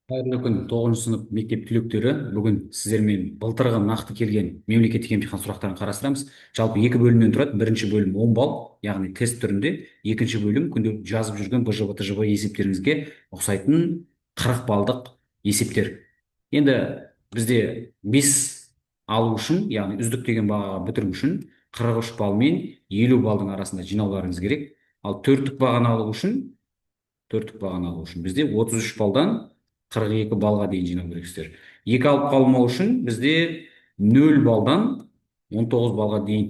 Қайырлы күн, 9 сынып мектеп түлектері. Бүгін сіздермен былтырғы нақты келген мемлекеттік емтихан сұрақтарын қарастырамыз. Жалпы екі бөлімнен тұрады. Бірінші бөлім 10 балл, яғни тест түрінде. Екінші бөлім күнделікті жазып жүрген БЖБ, ТЖБ есептеріңізге ұқсайтын 40 балдық есептер. Енді бізде 5 алу үшін, яғни үздік деген бағаға бітіру үшін 43 балл мен 50 балдың арасында жинауларыңыз керек. Ал төрттік бағаны алу үшін, төрттік бағаны алу үшін бізде 33 балдан 42 баллға дейін жинау керексіздер. Екі алып қалмау үшін бізде 0 балдан 19 баллға дейін.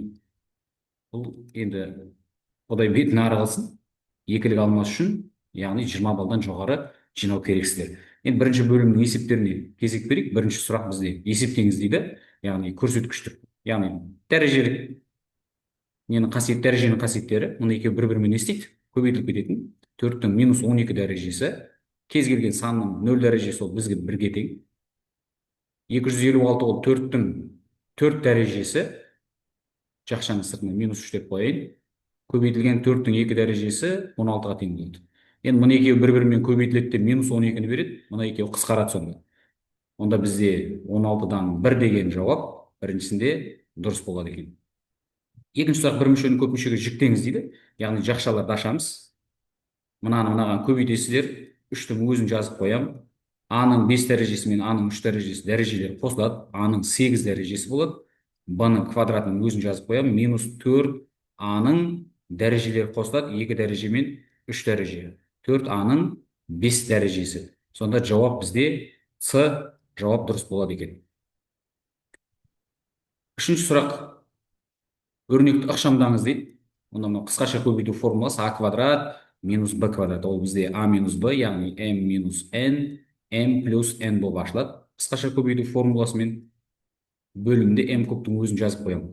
Бұл енді құдай бетін ары қылсын. Екілік алмас үшін, яғни 20 балдан жоғары жинау керексіздер. Енді бірінші бөлімнің есептеріне кезек берейік. Бірінші сұрақ бізде есептеңіз дейді, яғни көрсеткіштік, яғни дәрежелік ненің қасиет, дәреженің қасиеттері. Мына екеуі бір бірімен не істейді? Көбейтіліп кететін. 4-тің минус 12 дәрежесі, кез келген санның 0 дәрежесі, ол бізге бірге тең. 256 ол 4-тің 4 дәрежесі, жақшаның сыртына минус 3 деп қояйын, көбейтілген 4-тің 2 дәрежесі 16-ға тең болады. Енді мына екеуі бір бірімен көбейтіледі де, минус 12-ні береді. Мына екеуі қысқарады сонда. Онда бізде 16-дан 1 деген жауап біріншісінде дұрыс болады екен. Екінші сұрақ: бір мүшені көп мүшеге жіктеңіз дейді, яғни жақшаларды ашамыз. Мынаны мынаған көбейтесіздер. Үштің өзін жазып қоямын. А-ның 5 дәрежесі мен а-ның 3 дәрежесі, дәрежелері қосылады, а-ның 8 дәрежесі болады. Б-ның квадратының өзін жазып қоямын. Минус 4 а-ның дәрежелері қосылады, 2 дәреже мен 3 дәреже, 4 а-ның 5 дәрежесі. Сонда жауап бізде С жауап дұрыс болады екен. Үшінші сұрақ: өрнекті ықшамдаңыз дейді. Онда мынау қысқаша көбейту формуласы: а квадрат минус б квадрат, ол бізде а минус б, яғни м минус n, м плюс n болып ашылады қысқаша көбейту формуласымен. Бөлімде м кубтың өзін жазып қоямын.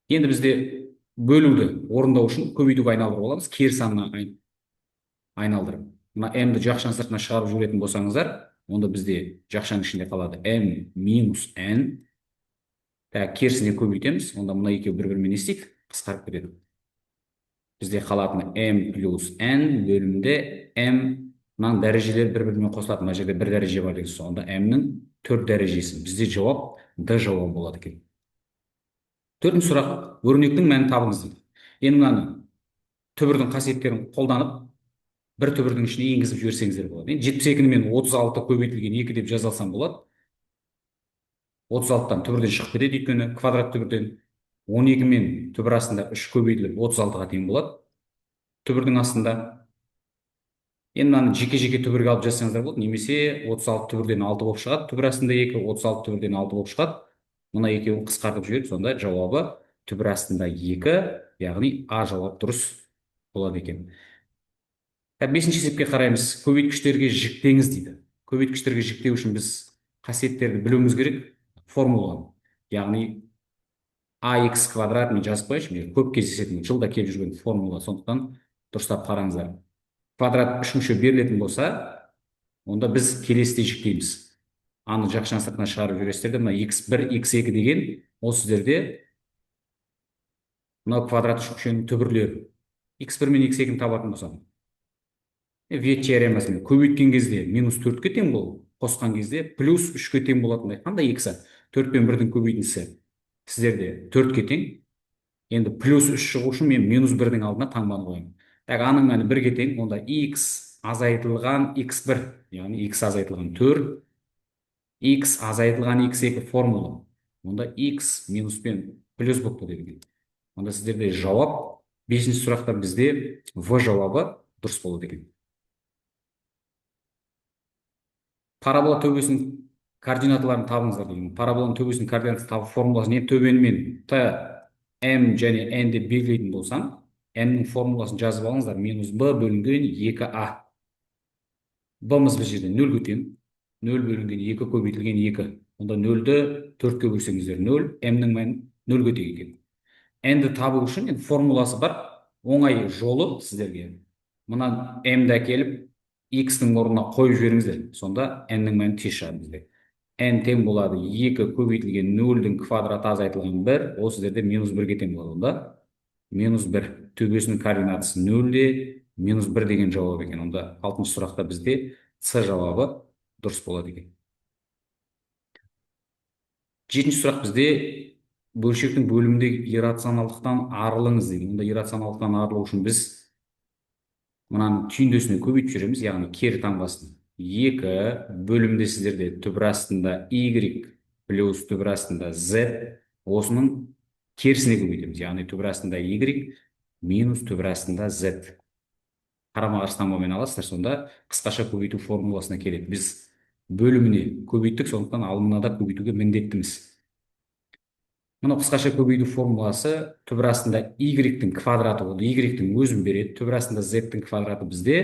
Енді бізде бөлуді орындау үшін көбейтуге айналдырып аламыз, кері санына айналдырып. Мына м-ді жақшаның сыртына шығарып жіберетін болсаңыздар, онда бізде жақшаның ішінде қалады м минус n. Так, керісіне көбейтеміз. Онда мына екеуі бір бірімен не істейді? Қысқарып кетеді. Бізде қалатыны м плюс n бөлімінде м. Мынаның дәрежелері бір бірімен қосылады. Мына жерде бір дәреже бар деген сөз. Онда м-нің төрт дәрежесі. Бізде жауап Д жауабы болады екен. Төртінші сұрақ: өрнектің мәнін табыңыз дейді. Енді мынаны түбірдің қасиеттерін қолданып, бір түбірдің ішіне енгізіп жіберсеңіздер болады. Енді 72-ні мен 36 көбейтілген 2 деп жаза алсам болады. 36-тан түбірден шығып кетеді, өйткені квадрат түбірден. 12 мен түбір астында 3 көбейтіліп 36-ға тең болады түбірдің астында. Енді мынаны жеке жеке түбірге алып жазсаңыздар болады, немесе 36 түбірден 6 болып шығады, түбір астында 2, 36 түбірден 6 болып шығады. Мына екеуін қысқартып жіберіп, сонда жауабы түбір астында 2, яғни А жауап дұрыс болады екен. Бесінші есепке қараймыз. Көбейткіштерге жіктеңіз дейді. Көбейткіштерге жіктеу үшін біз қасиеттерді білуіміз керек, формуланы, яғни ax квадрат. Мен жазып қояйыншы, мына көп кездесетін, жылда келіп жүрген формула, сондықтан дұрыстап қараңыздар. Квадрат үш мүше берілетін болса, онда біз келесідей жіктейміз: аны жақшаның сыртына шығарып жібересіздер де, мына x1, x2 деген ол сіздерде мынау квадрат үш мүшенің түбірлері. x1 мен x2-ні табатын болсам, Виет теоремасымен көбейткен кезде минус төртке тең бол, қосқан кезде плюс үшке тең болатындай қандай x? Төрт пен бірдің көбейтіндісі сіздерде төртке тең. Енді плюс үш шығу үшін мен минус бірдің алдына таңбаны қоямын. Так, аның мәні бірге тең. Онда x азайтылған x1, яғни x азайтылған 4, x азайтылған x2 формула. Онда x минуспен плюс болып кетеді екен. Онда сіздерде жауап бесінші сұрақта бізде В жауабы дұрыс болады екен. Парабола төбесінің координаталарын табыңыздар деген. Параболаның төбесінің координатасын табу формуласын енді төбені мен Т, М және Н деп белгілейтін болсам, М-нің формуласын жазып алыңыздар: минус Б бөлінген 2А. Б-мыз бұл жерде нөлге тең, нөл бөлінген екі көбейтілген екі. Онда нөлді төртке бөлсеңіздер, нөл. М-нің мәні нөлге тең екен. Н-ді табу үшін енді формуласы бар, оңай жолы сіздерге: мына М-ді әкеліп x-тің орнына қойып жіберіңіздер. Сонда n-нің мәні тез шығады. Бізде n тең болады екі көбейтілген нөлдің квадраты азайтылған бір, ол сіздерде минус бірге тең болады. Онда минус бір, төбесінің координатасы нөл де минус бір деген жауап екен. Онда алтыншы сұрақта бізде С жауабы. Дұрыс болады екен. Жетінші сұрақ бізде: бөлшектің бөліміндегі иррационалдықтан арылыңыз дейді. Мұнда иррационалдықтан арылу үшін біз мынаның түйіндесіне көбейтіп жібереміз, яғни кері таңбасын. Екі бөлімде сіздерде түбір астында y плюс түбір астында z, осының керісіне көбейтеміз, яғни түбір астында y минус түбір астында z. Қарама қарсы таңбамен аласыздар, сонда қысқаша көбейту формуласына келеді. Біз бөліміне көбейттік, сондықтан алымына да көбейтуге міндеттіміз. Мынау қысқаша көбейту формуласы: түбір астында y-тің квадраты, ол y-тің өзін береді, түбір астында z-тің квадраты бізде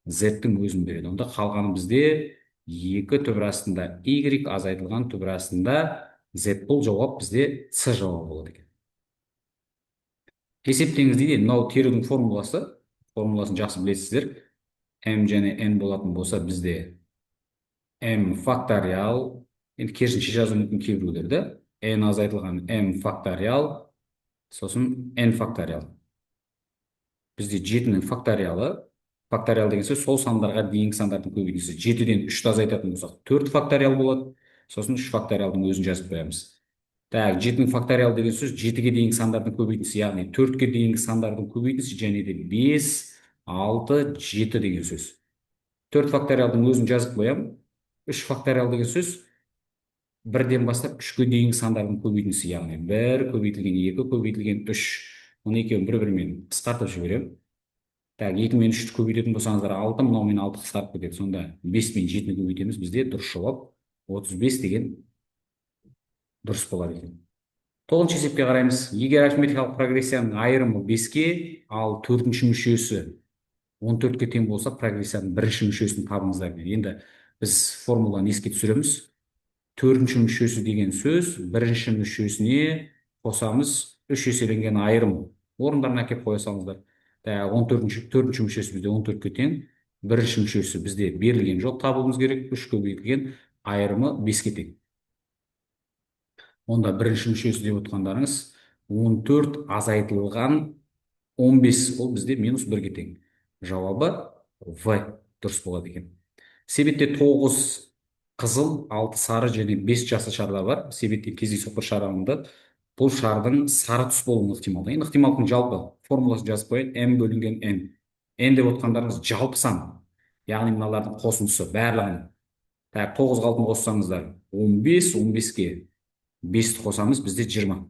z-тің өзін береді. Онда қалғаны бізде екі түбір астында y азайтылған түбір астында z. Бұл жауап бізде с жауабы болады екен. Есептеңіз дейді. Мынау терудің формуласы, формуласын жақсы білесіздер. M және n болатын болса, бізде m факториал, енді керісінше жазуы мүмкін кейбіреулер да, n азайтылған m факториал, сосын n факториал. Бізде жетінің факториалы, факториал деген сөз сол сандарға дейінгі сандардың көбейтіндісі. Жетіден үшті азайтатын болсақ, төрт факториал болады, сосын үш факториалдың өзін жазып қоямыз. Так, жетінің факториал деген сөз жетіге дейінгі сандардың көбейтіндісі, яғни төртке дейінгі сандардың көбейтіндісі және де бес, алты, жеті деген сөз. Төрт факториалдың өзін жазып қоямын. Үш факториал деген сөз бірден бастап үшке дейінгі сандардың көбейтіндісі, яғни бір көбейтілген екі көбейтілген үш. Мұны екеуін бір бірімен қысқартып жіберемін. Так, екі мен үшті көбейтетін болсаңыздар, алты, мынау мен алты қысқарып кетеді. Сонда бес пен жетіні көбейтеміз, бізде дұрыс жауап 35 деген дұрыс болады екен. Тоғызыншы есепке қараймыз. Егер арифметикалық прогрессияның айырымы беске, ал төртінші мүшесі 14-ке тең болса, прогрессияның бірінші мүшесін табыңыздар дейді. Енді біз формуланы еске түсіреміз. Төртінші мүшесі деген сөз бірінші мүшесіне қосамыз үш еселенген айырым. Орындарына әкеліп қоя салыңыздар. 14-ші, төртінші мүшесі бізде 14-ке тең. Бірінші мүшесі бізде берілген жоқ, табуымыз керек. Үш көбейтілген айырымы беске тең. Онда бірінші мүшесі деп отқандарыңыз 14 азайтылған 15, ол бізде минус бірге тең. Жауабы В дұрыс болады екен. Себетте 9 қызыл, 6 сары және 5 жасыл шарлар бар. Себеттен кездейсоқ бір шар алынды. Бұл шардың сары түс болуы ықтимал. Енді ықтималдықтың жалпы формуласын жазып қояйын: m бөлінген n. n деп отқандарыңыз жалпы сан, яғни мыналардың қосындысы барлығының. Так, тоғызға алтыны қоссаңыздар, 15, 15-ке бесті қосамыз, бізде 20.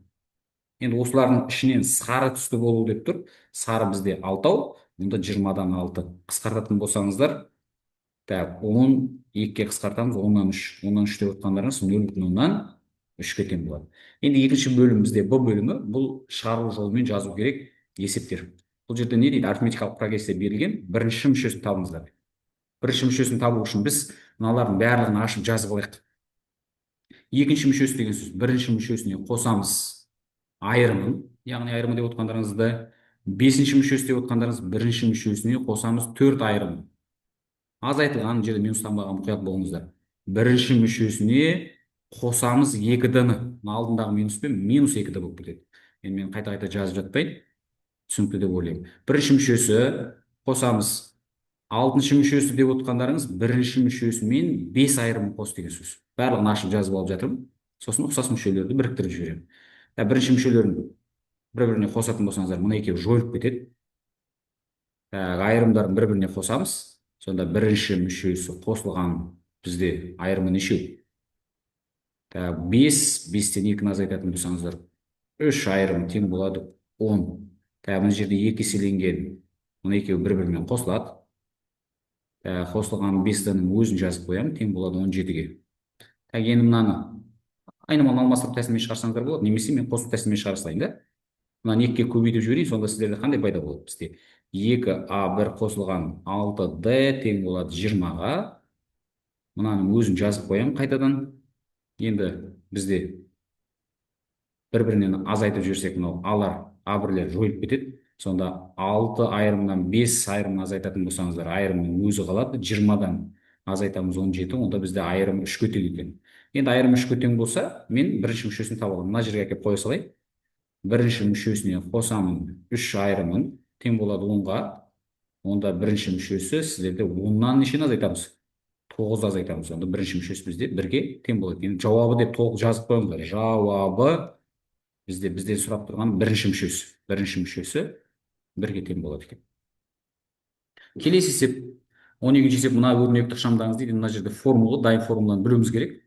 Енді осылардың ішінен сары түсті болу деп тұр. Сары бізде алтау. Онда 20-дан алты қысқартатын болсаңыздар, так, 12-ге қысқартамыз, оннан үш. Оннан үш деп отқандарыңыз 0,3-ке тең болады. Енді екінші бөлім бізде Б бөлімі, бұл шығару жолымен жазу керек есептер. Бұл жерде не дейді? Арифметикалық прогрессия берілген, бірінші мүшесін табыңыздар. Бірінші мүшесін табу үшін біз мыналардың барлығын ашып жазып алайық. Екінші мүшесі деген сөз бірінші мүшесіне қосамыз айырымын, яғни айырымы деп отқандарыңызды. Бесінші мүшесі деп отқандарыңыз бірінші мүшесіне қосамыз төрт айырым азайтылған, жерде минус таңбаға мұқият болыңыздар. Бірінші мүшесіне қосамыз екі д ны, алдындағы минуспен минус екі д болып кетеді. Енді мен қайта қайта жазып жатпайын, түсінікті деп ойлаймын. Бірінші мүшесі қосамыз алтыншы мүшесі деп отқандарыңыз бірінші мүшесімен бес айырымын қос деген сөз. Барлығын ашып жазып алып жатырмын, сосын ұқсас мүшелерді біріктіріп жіберемін. Бірінші мүшелерін бір біріне қосатын болсаңыздар, мына екеуі жойылып кетеді. Так, айырымдарын бір біріне қосамыз. Сонда бірінші мүшесі қосылған бізде айырымы нешеу? Так, бес, бестен екіні азайтатын болсаңыздар, үш, айырым тең болады 10. Так, мына жерде екі еселенген мына екеуі бір бірімен қосылады. Так, қосылған бес өзін жазып қоямын, тең болады 17-ге. Так, енді мынаны айнымалыны алмастыру тәсілімен шығарсаңыздар болады немесе мен қосу тәсілімен шығара салайын да. Мынаны екіге көбейтіп жіберейін. Сонда сіздерде қандай пайда болады? Бізде екі а бір қосылған алты д тең болады 20-ға. Мынаның өзін жазып қоямын қайтадан. Енді бізде бір бірінен азайтып жіберсек, мынау алар, а бірлер жойылып кетеді. Сонда алты айырымнан бес айырымын азайтатын болсаңыздар, айырымның өзі қалады. 20-дан азайтамыз 17. Онда бізде айырым үшке тең екен. Енді айырым үшке тең болса, мен бірінші мүшесін таба аламын. Мына жерге әкеліп қоя салайын. Бірінші мүшесіне қосамын үш айырымын, тең болады 10-ға. Онда бірінші мүшесі сіздерде 10-нан нешені азайтамыз? 9 азайтамыз. Онда бірінші мүшесі бізде 1-ге тең болады. Енді жауабы деп толық жазып қойыңыздар. Жауабы бізде сұрап тұрған бірінші мүшесі. Бірінші мүшесі 1-ге тең болады екен. Келесі есеп, 12-ші есеп, мына өрнекті ықшамдаңыз дейді. Мына жерде формула, дайын формуланы білуіміз керек.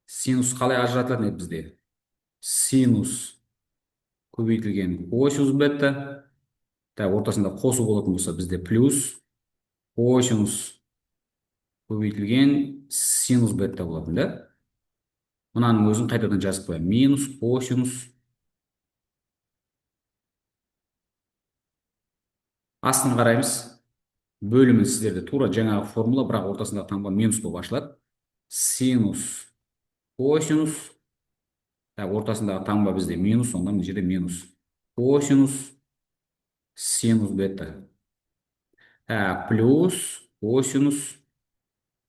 Синус қалай ажыратылатын еді бізде? Синус көбейтілген косинус бета. Так, ортасында қосу болатын болса, бізде плюс косинус көбейтілген синус бета болатын, да? Мынаның өзін қайтадан жазып қоямын. Минус косинус. Астын қараймыз. Бөлімін сіздерде тура жаңағы формула, бірақ ортасындағы таңба минус болып ашылады. Синус косинус. Так, ортасындағы таңба бізде минус, онда мына жерде минус. Косинус синус бета. Так, плюс косинус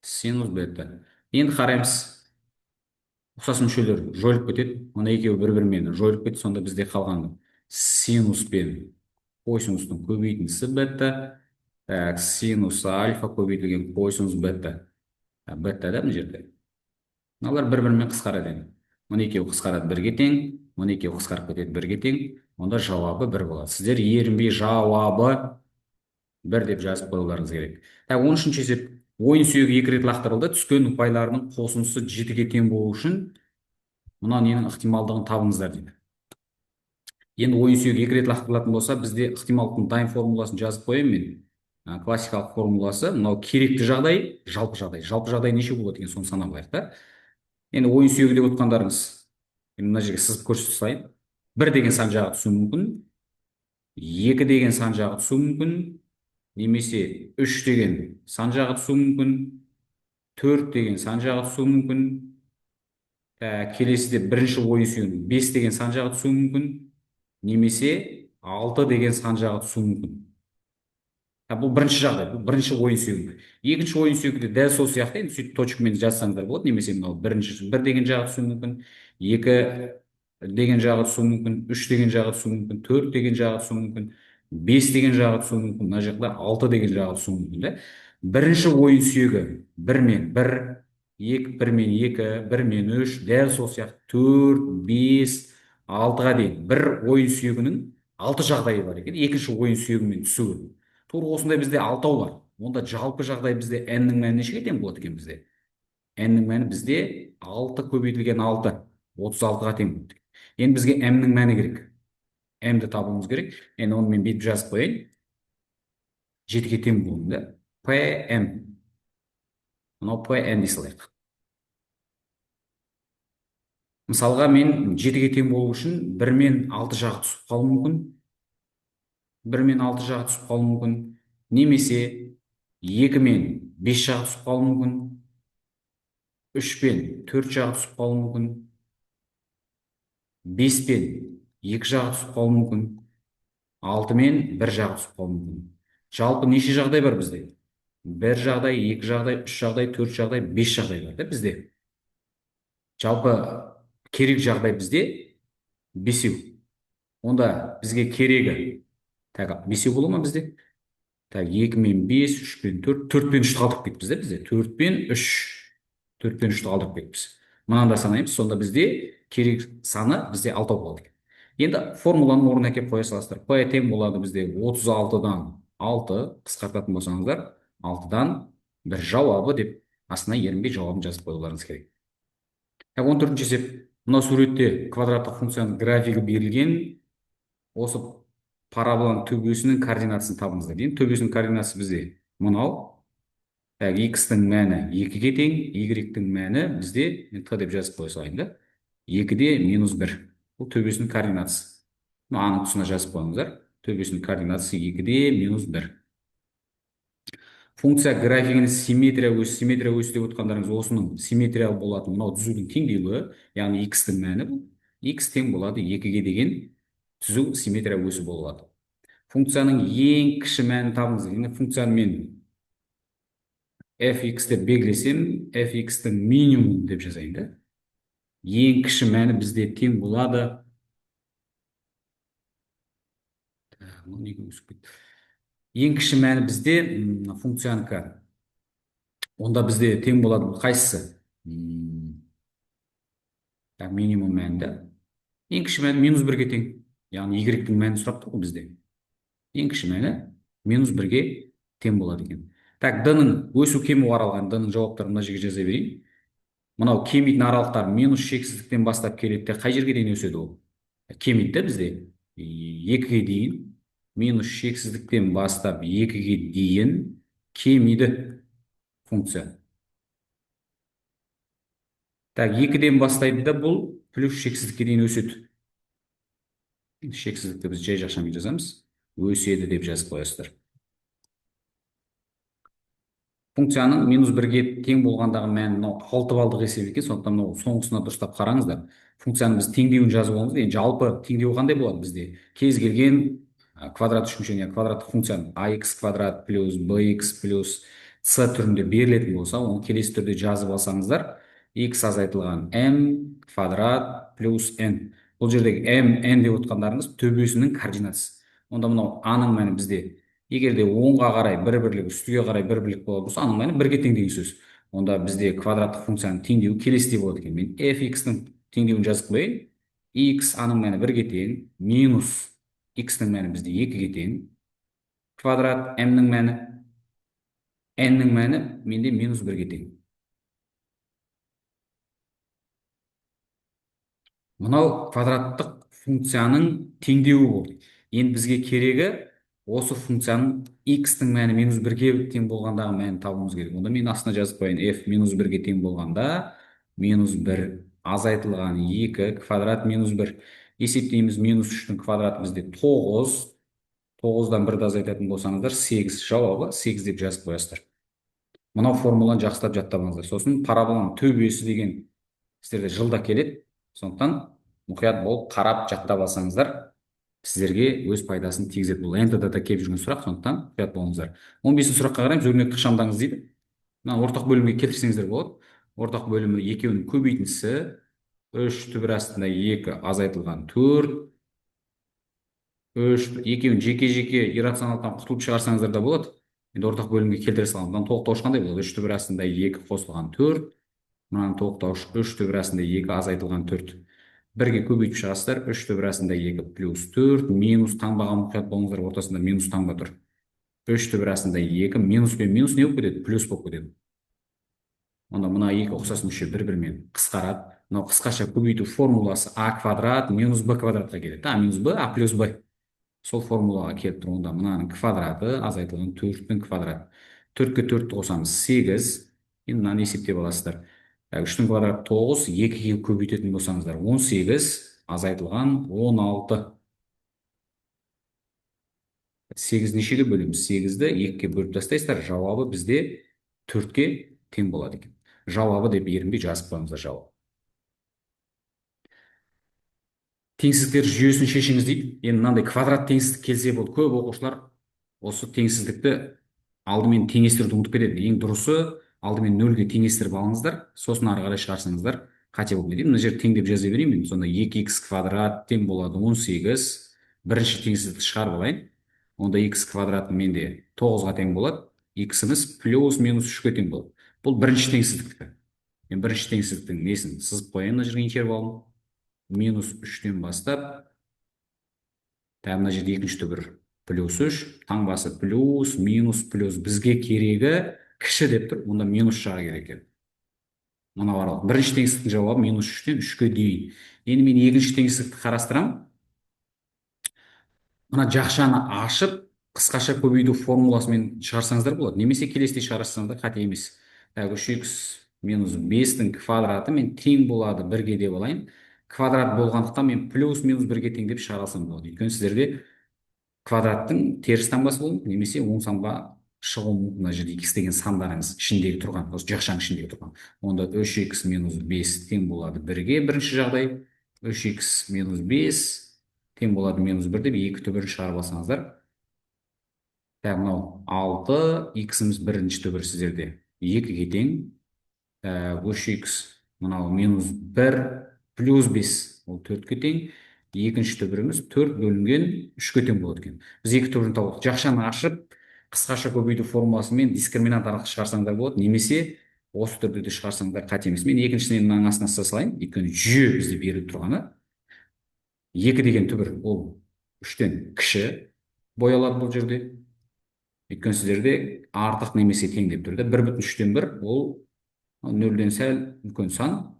синус бета. Енді қараймыз. Ұқсас мүшелер жойылып кетеді. Мына екеуі бір-бірімен жойылып кетті. Сонда бізде қалған синус пен косинустың көбейтіндісі бета. Так, синус альфа көбейтілген косинус бета. Бета да мына жерде. Мыналар бір-бірімен қысқарады енді. Мына екеуі қысқарады 1-ге тең, мына екеуі қысқарып кетеді 1-ге тең. Онда жауабы 1 болады. Сіздер ерінбей жауабы 1 деп жазып қоюларыңыз керек. Так, 13-ші есеп. Ойын сүйегі 2 рет лақтырылды. Түскен ұпайларының қосындысы 7-ге тең болу үшін мына ненің ықтималдығын табыңыздар дейді. Енді ойын сүйегі 2 рет лақтырылатын болса, бізде ықтималдықтың дайын формуласын жазып қояйын мен. Классикалық формуласы, мынау керекті жағдай, жалпы жағдай. Жалпы жағдай неше болады екен, соны санап алайық та. Енді ойын сүйегі деп отқандарыңыз, енді мына жерге сызып көрсете салайын. 1 деген сан жағы түсуі мүмкін, 2 деген сан жағы түсуі мүмкін, немесе 3 деген сан жағы түсуі мүмкін, 4 деген сан жағы түсуі мүмкін. Келесіде бірінші ойын сүйегінің 5 деген сан жағы түсуі мүмкін, немесе 6 деген сан жағы түсуі мүмкін. Бұл бірінші жағдай, бұл бірінші ойын сүйегі. Екінші ойын сүйегі де дәл сол сияқты, енді сөйтіп точкамен жазсаңыздар болады, немесе мынау бірінші 1 деген жағы түсуі мүмкін, 2 деген жағы түсуі мүмкін, 3 деген жағы түсуі мүмкін, 4 деген жағы түсуі мүмкін, 5 деген жағы түсуі мүмкін, мына жақта 6 деген жағы түсуі мүмкін, да? Бірінші ойын сүйегі 1 мен 1, 2, 1 мен 2, 1 мен 3, дәл сол сияқты 4, 5, 6-ға дейін бір ойын сүйегінің 6 жағдайы бар екен, екінші ойын сүйегімен түсуі. Тура осындай бізде 6 бар. Онда жалпы жағдай бізде n-нің мәні нешеге тең болады екен бізде? N-нің мәні бізде 6 көбейтілген 6, 36-ға тең болады. Енді бізге m-нің мәні керек. M-ді табуымыз керек. Енді оны мен бүйтіп жазып қояйын. 7-ге тең болуын, да? P M. Мынау P N дей салайық. Мысалға мен 7-ге тең болу үшін 1 мен 6 жағы түсіп қалуы мүмкін. 1 мен 6 жағы түсіп қалуы мүмкін. Немесе 2 мен 5 жағы түсіп қалуы мүмкін. 3 пен 4 жағы түсіп қалуы мүмкін. 5 пен 2 жағы түсіп қалуы мүмкін. 6 мен 1 жағы түсіп қалуы мүмкін. Жалпы неше жағдай бар бізде? 1 жағдай, 2 жағдай, 3 жағдай, 4 жағдай, 5 жағдай бар да бізде. Жалпы керек жағдай бізде 5. Онда бізге керегі, так, 5 бола ма бізде? Так, 2 мен 5, 3 пен 4, 4 пен 3-ті қалдырып кетіппіз да бізде. 4 пен 3, 4 пен 3-ті қалдырып кетіппіз. Мынаны да санаймыз, сонда бізде керек саны бізде 6 болады екен. Енді формуланың орнына әкеліп қоя саласыздар. P тең болады бізде 36-дан 6, қысқартатын болсаңыздар, 6-дан 1 жауабы деп астына ерінбей жауабын жазып қоюларыңыз керек. Так, 14-ші есеп. Мынау суретте квадраттық функцияның графигі берілген. Осы параболаның төбесінің координатасын табыңыздар. Енді төбесінің координатасы бізде мынау. Так, x-тің мәні 2-ге тең, y-тің мәні бізде, мен t деп жазып қоя салайын да, 2-де минус 1. Бұл төбесінің координатасы. Мына анық тұсына жазып қойыңыздар. Төбесінің координатасы 2-де минус 1. Функция графигінің симметрия өсі, симметрия өсі деп отқандарыңыз осының симметриялы болатын мынау түзудің теңдеуі, яғни x-тің мәні бұл. X тең болады 2-ге деген түзу симметрия өсі болады. Функцияның ең кіші мәнін табыңыз. Енді функцияны мен fx деп белгілесем, fx-тің минимум деп жазайын да. Ең кіші мәні бізде тең болады. Неге өсіп кетті? Ең кіші мәні бізде функциянікі Онда бізде тең болады қайсысы? Так, минимум мәнді. Ең кіші мәні минус 1-ге тең. Яғни y-тің мәнін сұрап тұр ғой бізде. Ең кіші мәні минус 1-ге тең болады екен. Так, d-ның өсу кему аралығын, d-ның жауаптарын мына жерге жаза берейін. Мынау кемитін аралықтар минус шексіздіктен бастап келеді де, қай жерге дейін өседі ол? Кемиді де бізде 2-ге дейін, минус шексіздіктен бастап 2-ге дейін кемиді функция. Так, 2-ден бастайды да бұл плюс шексіздікке дейін өседі. Шексіздікті біз жай жақшамен жазамыз. Өседі деп жазып қоясыздар. Функцияның минус 1-ге тең болғандағы мәні мынау 6 балдық есеп екен, сондықтан мынау соңғысына дұрыстап қараңыздар. Функцияның біз теңдеуін жазып аламыз. Енді жалпы теңдеу қандай болады бізде? Кез келген квадрат үшмүшені, квадраттық функцияның ax квадрат плюс bx плюс c түрінде берілетін болса, оны келесі түрде жазып алсаңыздар, x азайтылған m квадрат плюс n. Бұл жердегі m, n деп отқандарыңыз төбесінің координатасы. Онда мынау а-ның мәні бізде егер де оңға қарай бір бірлік, үстіге қарай бір бірлік болатын болса, аның мәні 1-ге тең деген сөз. Онда бізде квадраттық функцияның теңдеуі келесідей болады екен. Мен fx-ның теңдеуін жазып қояйын. X аның мәні 1-ге тең, минус x-ның мәні бізде 2-ге тең, квадрат m-нің мәні, n-нің мәні менде минус 1-ге тең. Мынау квадраттық функцияның теңдеуі болды. Енді бізге керегі осы функцияның x-тің мәні минус 1-ге тең болғандағы мәнін табуымыз керек. Онда мен астына жазып қояйын. F минус 1-ге тең болғанда минус 1 азайтылған 2 квадрат минус 1. Есептейміз, минус 3-тің квадраты бізде 9. 9-дан 1-ді азайтатын болсаңыздар 8, жауабы 8 деп жазып қоясыздар. Мынау формуланы жақсылап жаттап алыңыздар. Сосын параболаның төбесі деген сіздерде жылда келеді. Сондықтан мұқият болып қарап жаттап алсаңыздар, сіздерге өз пайдасын тигізеді. Бұл НТД да келіп жүрген сұрақ, сондықтан мұқият болыңыздар. 15-ші сұраққа қараймыз, өрнекті ықшамдаңыз дейді. Мына ортақ бөлімге келтірсеңіздер болады. Ортақ бөлімі екеуінің көбейтіндісі 3 түбір астында 2 азайтылған 4. 3 екеуін жеке-жеке иррационалдықтан құтылып шығарсаңыздар да болады. Енді ортақ бөлімге келтіре саламыз. Мынаның толықтауышы қандай болады? 3 түбір астында 2 қосылған 4. Мынаның толықтауышы 3 түбір астында 2 азайтылған 4. Бірге көбейтіп шығасыздар. 3 түбір астында 2 плюс 4 минус таңбаға мұқият болыңыздар, ортасында минус таңба тұр. 3 түбір астында 2 минус пен минус не болып кетеді? Плюс болып кетеді. Онда мына екі ұқсас мүше бір-бірімен қысқарады. Мынау қысқаша көбейту формуласы а квадрат минус б квадратқа келеді. А минус б, а плюс б. Сол формулаға келіп тұр. Онда мынаның квадраты азайтылған 4-тің квадраты. 4-ке 4-ті қосамыз 8. Енді мынаны есептеп аласыздар. 3-тің квадраты 9, 2-ге көбейтетін болсаңыздар 18 азайтылған 16. 8 нешеге бөлеміз? 8-ді 2-ге бөліп тастайсыздар. Жауабы бізде 4-ке тең болады екен. Жауабы деп ерінбей жазып қойыңыздар жауап. Теңсіздіктер жүйесін шешіңіз дейді. Енді мынандай квадрат теңсіздік келсе болды. Көп оқушылар осы теңсіздікті алдымен теңестіруді ұмытып кетеді. Ең дұрысы алдымен нөлге теңестіріп алыңыздар, сосын ары қарай шығарсаңыздар қате болмайды. Мына жерде тең деп жаза берейін мен. Сонда 2х квадрат тең болады 18. Бірінші теңсіздікті шығарып алайын. Онда х квадрат менде 9-ға тең болады. Х-іміз плюс минус 3-ке тең болады. Бұл бірінші теңсіздіктікі. Мен бірінші теңсіздіктің несін сызып қояйын мына жерге интервалын. Минус 3-тен бастап, тағы мына жерде екінші түбір плюс 3, таңбасы плюс, минус, плюс. Бізге керегі кіші деп тұр, онда минус жағы керек екен. Мынау аралық. Бірінші теңсіздіктің жауабы минус 3-тен 3-ке дейін. Енді мен екінші теңсіздікті қарастырамын. Мына жақшаны ашып, қысқаша көбейту формуласымен шығарсаңыздар болады. Немесе келесідей шығарсаңыздар қате емес. Так, 3х минус 5-тің квадраты мен тең болады 1-ге деп алайын. Квадрат болғандықтан мен плюс минус 1-ге тең деп шығара алсам болады. Өйткені сіздерде квадраттың теріс таңбасы болуы мүмкін, немесе оң таңба шығуы мүмкін. Мына жерде х деген сандарыңыз ішіндегі тұрған, осы жақшаның ішіндегі тұрған. Онда 3х минус 5 тең болады 1-ге бірінші жағдай. 3х минус 5 тең болады минус 1 деп екі түбірін шығарып алсаңыздар. Так, мынау 6, х-іміз бірінші түбір сіздерде 2-ге тең. 3х мынау минус 1 плюс 5, ол 4-ке тең. Екінші түбіріміз 4 бөлінген 3-ке тең болады екен. Біз екі түбірін таптық. Жақшаны ашып, Қысқаша көбейту формуласымен дискриминант арқылы шығарсаңдар болады, немесе осы түрде де шығарсаңдар қате емес. Мен екіншісінен мынаның астына сыза салайын, өйткені жүйе бізде беріліп тұрғаны. 2 деген түбір ол 3-тен кіші боялады бұл жерде. Өйткені сіздерде артық немесе тең деп тұр да. 1,3 ол 0-ден сәл үлкен сан.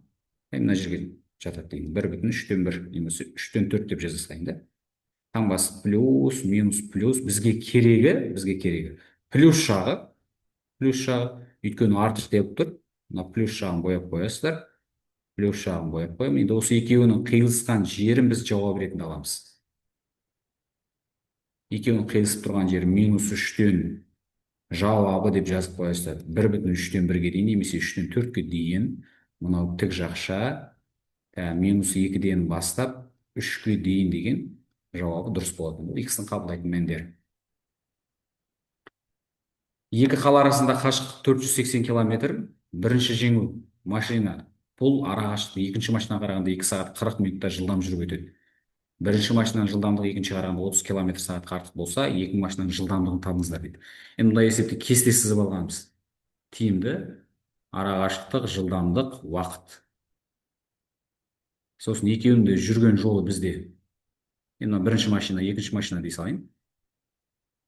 Мына жерге жатады деген 1,3 немесе 3-4 деп жаза салайын да. Таңбасы плюс, минус, плюс. Бізге керегі плюс жағы, өйткені артық деп тұр. Мына плюс жағын бояп қоясыздар. Плюс жағын бояп қоямын. Енді осы екеуінің қиылысқан жерін біз жауап ретінде аламыз. Екеуінің қиылысып тұрған жері минус 3-тен жауабы деп жазып қоясыздар. 1,3-ге дейін немесе 3-4-ке дейін. Мынау тік жақша, минус 2-ден бастап 3-ке дейін деген жауабы дұрыс болатын. Бұл х-ның қабылдайтын мәндері. Екі қала арасында қашықтық 480 километр. Бірінші жеңіл машина бұл арақашықтық екінші машинаға қарағанда 2 сағат 40 минутта жылдам жүріп өтеді. Бірінші машинаның жылдамдығы екіншіге қарағанда 30 километр сағатқа артық болса, екі машинаның жылдамдығын табыңыздар дейді. Енді мұндай есепті кесте сызып алғанбыз. Тиімді арақашықтық, жылдамдық, уақыт. Сосын екеуінің де жүрген жолы бізде. Енді мына бірінші машина, екінші машина дей салайын.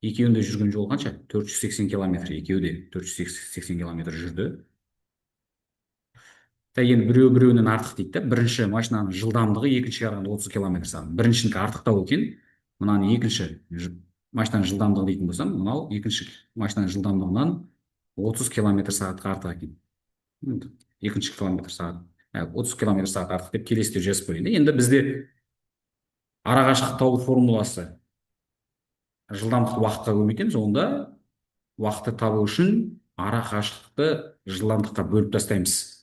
Екеуінің де жүрген жолы қанша? 480 километр. Екеуі де 480 километр жүрді. Енді біреу біреуінен артық дейді да. Бірінші машинаның жылдамдығы екіншіге қарағанда 30 километр сағат. Біріншінікі артықтау екен. Мынаны екінші машинаның жылдамдығы дейтін болсам, мынау екінші машинаның жылдамдығынан 30 километр сағатқа артық екен. Екінші километр сағат, 30 километр сағат артық деп келесіде жазып қояйын. Енді бізде арақашықтық табу формуласы жылдамдықты уақытқа көбейтеміз. Онда уақытты табу үшін арақашықтықты жылдамдыққа бөліп тастаймыз.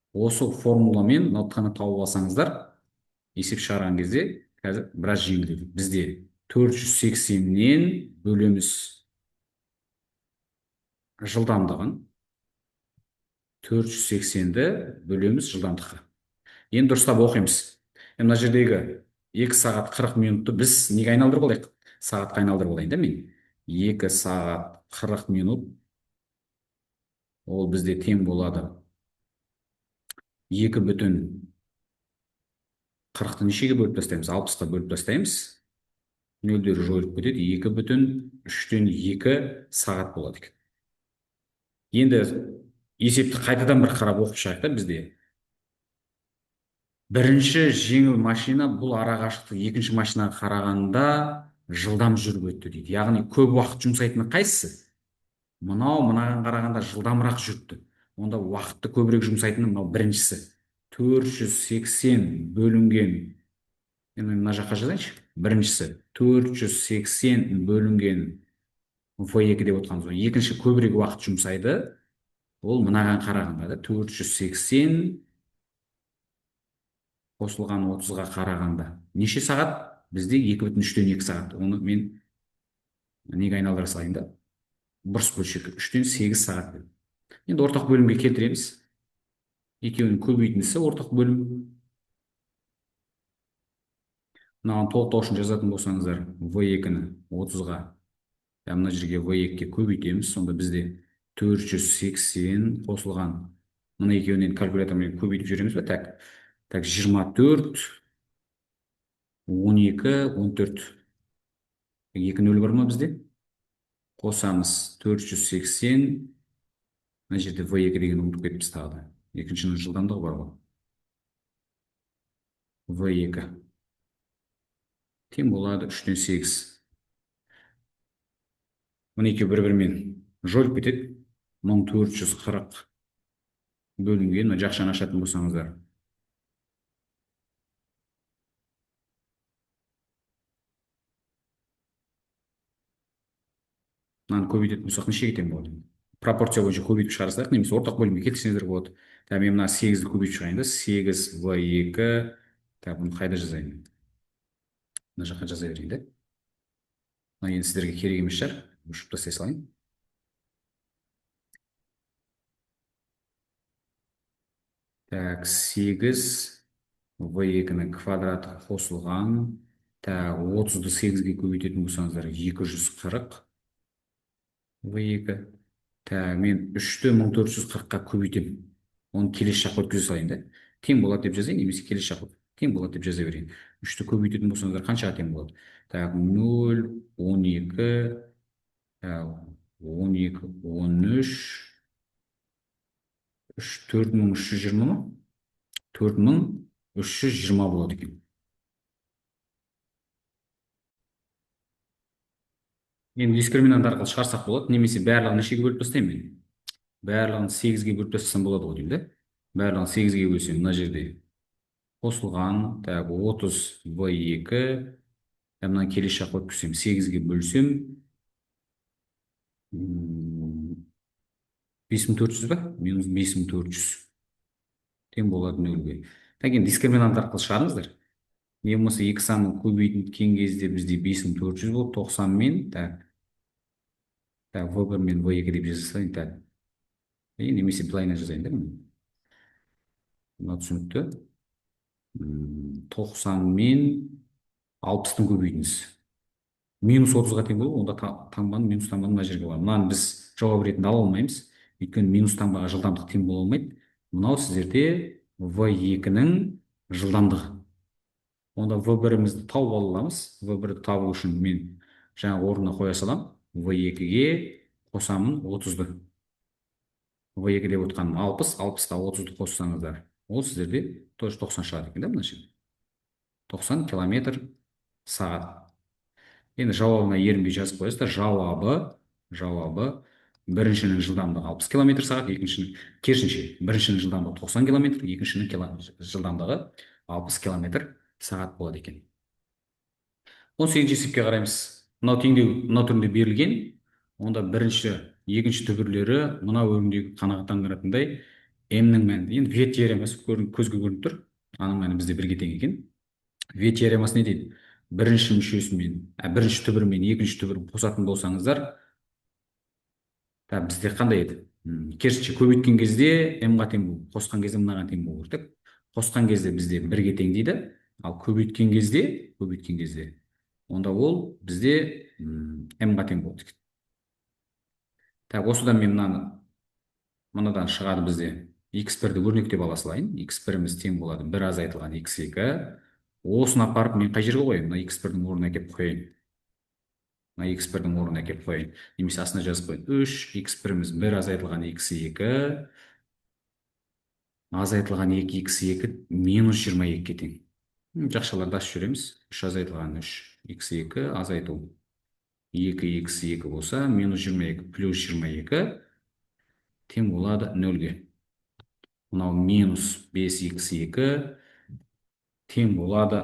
Осы формуламен мынаны тауып алсаңыздар, есеп шығарған кезде қазір біраз жеңілдейді. Бізде 480-нен бөлеміз жылдамдығын, 480-ді бөлеміз жылдамдыққа. Енді дұрыстап оқимыз. Енді мына жердегі 2 сағат 40 минутты біз неге айналдырып алайық? Сағатқа айналдырып алайын да мен. 2 сағат 40 минут ол бізде тең болады. 2,40-ты нешеге бөліп тастаймыз? 60-қа бөліп тастаймыз. Нөлдері жойылып кетеді. 2,3 сағат болады екен. Енді есепті қайтадан бір қарап оқып шығайық та бізде. Бірінші жеңіл машина бұл арақашықтық екінші машинаға қарағанда жылдам жүріп өтті дейді. Яғни көп уақыт жұмсайтыны қайсысы? Мынау мынаған қарағанда жылдамырақ жүріпті. Онда уақытты көбірек жұмсайтыны мынау біріншісі. 480 бөлінген, енді мына жаққа жазайыншы. Біріншісі 480 бөлінген V2 деп отқан соң, екінші көбірек уақыт жұмсайды. Ол мынаған қарағанда да 480 қосылған 30-ға қарағанда. Неше сағат? Бізде 2,3 сағат. Оны мен неге айналдыра салайын да? Бұрыс бөлшегі 3-8 сағат деп. Енді ортақ бөлімге келтіреміз. Екеуінің көбейтіндісі ортақ бөлім. Мынаған толықтау үшін жазатын болсаңыздар, V2-ні 30-ға, мына жерге V2-ге көбейтеміз. Сонда бізде 480 қосылған. Мына екеуін енді калькулятормен көбейтіп жібереміз бе? Так, 24, 12, 14. 2 нөл бар ма бізде? Қосамыз 480. Мына жерде V2 деген ұмытып кетіппіз тағы да. Екіншінің жылдамдығы бар ғой. V2. Тең болады 3-8. Мына екеуі бір-бірімен жойылып кетеді. 1440 бөлінген. Мына жақшаны ашатын болсаңыздар. Мынаны көбейтетін болсақ нешеге тең болады? Пропорция бойынша көбейтіп шығарсақ, немесе ортақ бөлімге келтірсеңіздер болады. Мен мына 8-ді көбейтіп шығайын да, 8 В2. Бұны қайда жазайын? Мына жаққа жаза берейін да. Мына енді сіздерге керек емес шығар. Өшіріп тастай салайын. Так, 8 В2-нің квадраты қосылған. Так, 30-ды 8-ге көбейтетін болсаңыздар, 240. В2. Так, мен 3-ті 1440-қа көбейтемін. Оны келесі жаққа өткізе салайын да. Тең болады деп жазайын, немесе келесі жаққа тең болады деп жаза берейін. 3-ті көбейтетін болсаңыздар қаншаға тең болады? Так, 0, 12, 12, 13, 3, 4320 ма? 4320 болады екен. Енді дискриминант арқылы шығарсақ болады, немесе барлығын нешеге бөліп тастаймын мен? Барлығын 8-ге бөліп тастасам болады ғой деймін да. Барлығын 8-ге бөлсем, мына жерде қосылған, так, 30 В2, мына келесі жаққа өткізсем, 8-ге бөлсем, 5400 ба? Минус 5400 тең болады 0-ге. Так, енді дискриминант арқылы шығарыңыздар. Не болмаса екі санын көбейткен кезде бізде 5400 болып, 90 мен, так, так, В1 мен В2 деп жаза салайын, так. И немесе былайына жазайын да, міне. Мына түсінікті. 90 мен 60-тың көбейтіндісі. Минус 30-ға тең болады, онда таңбаны, минус таңбаны мына жерге қоямын. Мынаны біз жауап ретінде ала алмаймыз. Өйткені минус таңбаға жылдамдық тең бола алмайды. Мынау сіздерде В2-нің жылдамдығы. Онда В1-імізді тауып ала аламыз. В1-ді табу үшін мен жаңа орнына қоя саламын. В2-ге қосамын 30-ды. В2 деп отқаным 60, 60-қа 30-ды қоссаңыздар, ол сіздерде тоже 90 шығады екен да, мына жерде. 90 километр сағат. Енді жауабына ерінбей жазып қоясыздар. Жауабы біріншінің жылдамдығы 60 километр сағат, екіншінің керісінше, біріншінің жылдамдығы 90 километр, екіншінің жылдамдығы 60 километр сағат болады екен. 18-ші есепке қараймыз. Мынау теңдеу мынау түрінде берілген. Онда бірінші, екінші түбірлері мынау өрімдегі қанағаттандыратындай m-нің мәні. Енді В теоремасы көзге көрініп тұр. Аның мәні бізде бірге тең екен. В теоремасы не дейді? Бірінші мүшесімен, бірінші түбірімен екінші түбірін қосатын болсаңыздар, бізде қандай еді? Керісінше көбейткен кезде m-ға тең болу, қосқан кезде мынаған тең болу керек. Қосқан кезде бізде бірге тең дейді. Ал көбейткен кезде онда ол бізде m-ға тең болады екен. Так, осыдан мен мынадан шығады бізде икс бірді өрнектеп ала салайын. Икс біріміз тең болады бір азайтылған икс екі. Осыны апарып мен қай жерге қояйын? Мына икс бірдің орнына әкеліп қояйын. Мына икс бірдің орнына әкеліп қояйын. Немесе астына жазып қояйын. 3, икс біріміз бір азайтылған икс екі, азайтылған екі икс екі минус жиырма екіге тең. Жақшаларды ашып жібереміз. 3 азайтылған 3 икс екі азайту екі икс екі болса, минус жиырма екі плюс жиырма екі тең болады нөлге. Мынау минус бес икс екі тең болады,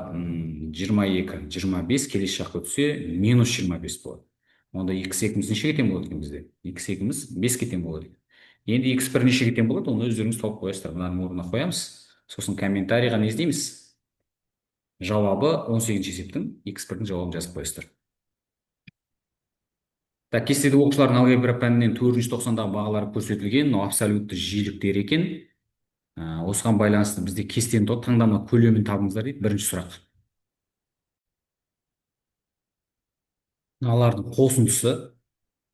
жиырма екі, жиырма бес келесі жаққа өтсе, минус жиырма бес болады. Онда икс екіміз нешеге тең болады екен бізде? Икс екіміз беске тең болады екен. Енді икс бір нешеге тең болады, оны өздеріңіз тауып қоясыздар. Мынаның орнына қоямыз. Сосын комментарийға не іздейміз? Жауабы 18-ші есептің икс бірдің жауабын жазып қоясыздар. Так, кестеде оқушылардың алгебра пәнінен төртінші тоқсандағы бағалары көрсетілген, мынау абсолютті жиіліктер екен. Осыған байланысты бізде кестені таңдама көлемін табыңыздар дейді. Бірінші сұрақ. Мыналардың қосындысы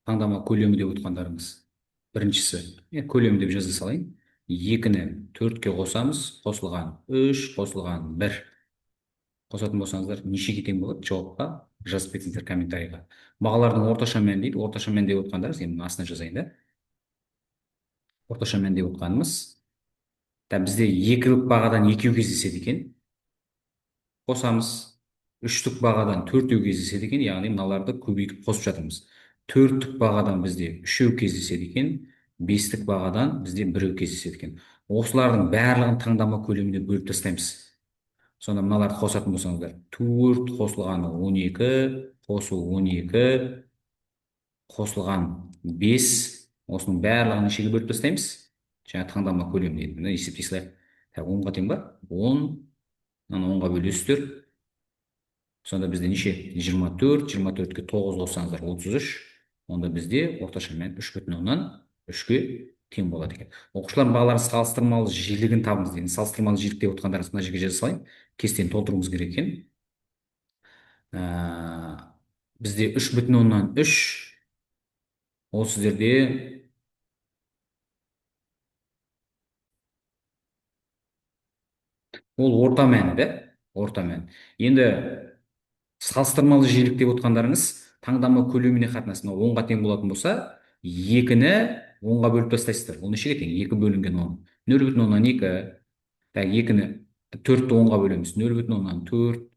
таңдама көлемі деп отқандарыңыз. Біріншісі, көлемі деп жаза салайын. 2-ні 4-ке қосамыз, қосылған 3, қосылған 1. Қосатын болсаңыздар, нешеге тең болады? Жауапқа жазып кетіңіздер комментарийға. Бағалардың орташа мәні дейді. Орташа мән деп отқандарыңыз, енді астына жазайын да. Орташа мән деп отқанымыз. Та бізде екілік бағадан екеу кездеседі екен. Қосамыз. Үштік бағадан төртеу кездеседі екен, яғни мыналарды көбейтіп қосып жатырмыз. Төрттік бағадан бізде үшеу кездеседі екен, бестік бағадан бізде біреу кездеседі екен. Осылардың барлығын таңдама көлеміне бөліп тастаймыз. Сонда мыналарды қосатын болсаңыздар, 4 қосылған 12, қосу 12, қосылған 5, осының барлығын нешеге бөліп тастаймыз? Жаңа таңдама көлеміне енді мына есептей салайық. Так, 10-ға тең ба? 10, мынаны 10-ға бөлесіздер. Сонда бізде неше? 24, 24-ке 9 қоссаңыздар 33. Онда бізде орташа мән үш бүтін оннан үшке тең болады екен. Оқушылардың бағаларын салыстырмалы жиілігін табыңыз деген. Салыстырмалы жиілік деп отқандарыңыз мына жерге жаза салайын. Кестені толтыруымыз керек екен. Бізде үш бүтін оннан үш Ол сіздерде ол орта мәні, да? Орта мәні. Енді салыстырмалы жиілік деп отқандарыңыз таңдама көлеміне қатынасы. Мынау 10-ға тең болатын болса, 2-ні 10-ға бөліп тастайсыздар. Ол нешеге тең? 2 бөлінген 10. Нөл бүтін оннан екі. Так, екіні төртті 10-ға бөлеміз. Нөл бүтін оннан төрт.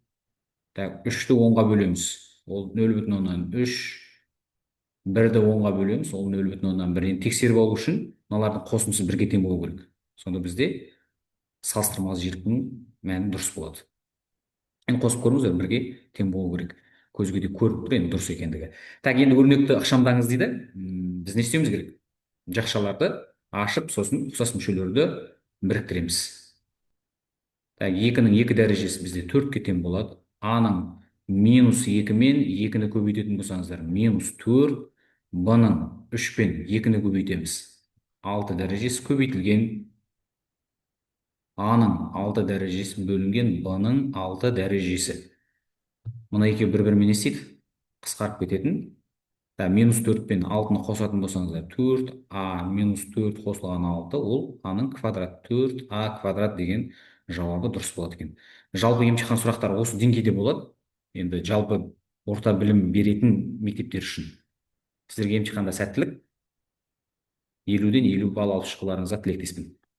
Так, үшті 10-ға бөлеміз. Ол нөл бүтін оннан үш. Бірді 10-ға бөлеміз. Ол нөл бүтін оннан бір. Енді тексеріп алу үшін мыналардың қосындысы бірге тең болу керек. Сонда бізде салыстырмалы жиіліктің мәні дұрыс болады. Енді қосып көріңіздер, бірге тең болу керек. Көзге де көрініп тұр енді дұрыс екендігі. Так, енді өрнекті ықшамдаңыз дейді. Біз не істеуіміз керек? Жақшаларды ашып, сосын ұқсас мүшелерді біріктіреміз. Так, екінің екі дәрежесі бізде төртке тең болады. А-ның минус екі мен екіні көбейтетін болсаңыздар, минус төрт, Б-ның үш пен екіні көбейтеміз. 6 дәрежесі көбейтілген. А-ның 6 дәрежесі бөлінген Б-ның 6 дәрежесі. Мына екеуі бір-бірімен не істейді? Қысқарып кететін. Так, минус төрт пен алтыны қосатын болсаңыздар, төрт А минус төрт қосылған алты, ол А-ның квадрат, төрт А квадрат деген жауабы дұрыс болады екен. Жалпы емтихан сұрақтары осы деңгейде болады. Енді жалпы орта білім беретін мектептер үшін. Сіздерге емтиханда сәттілік. 50-ден 50 балл алып шығуларыңызға тілектеспін.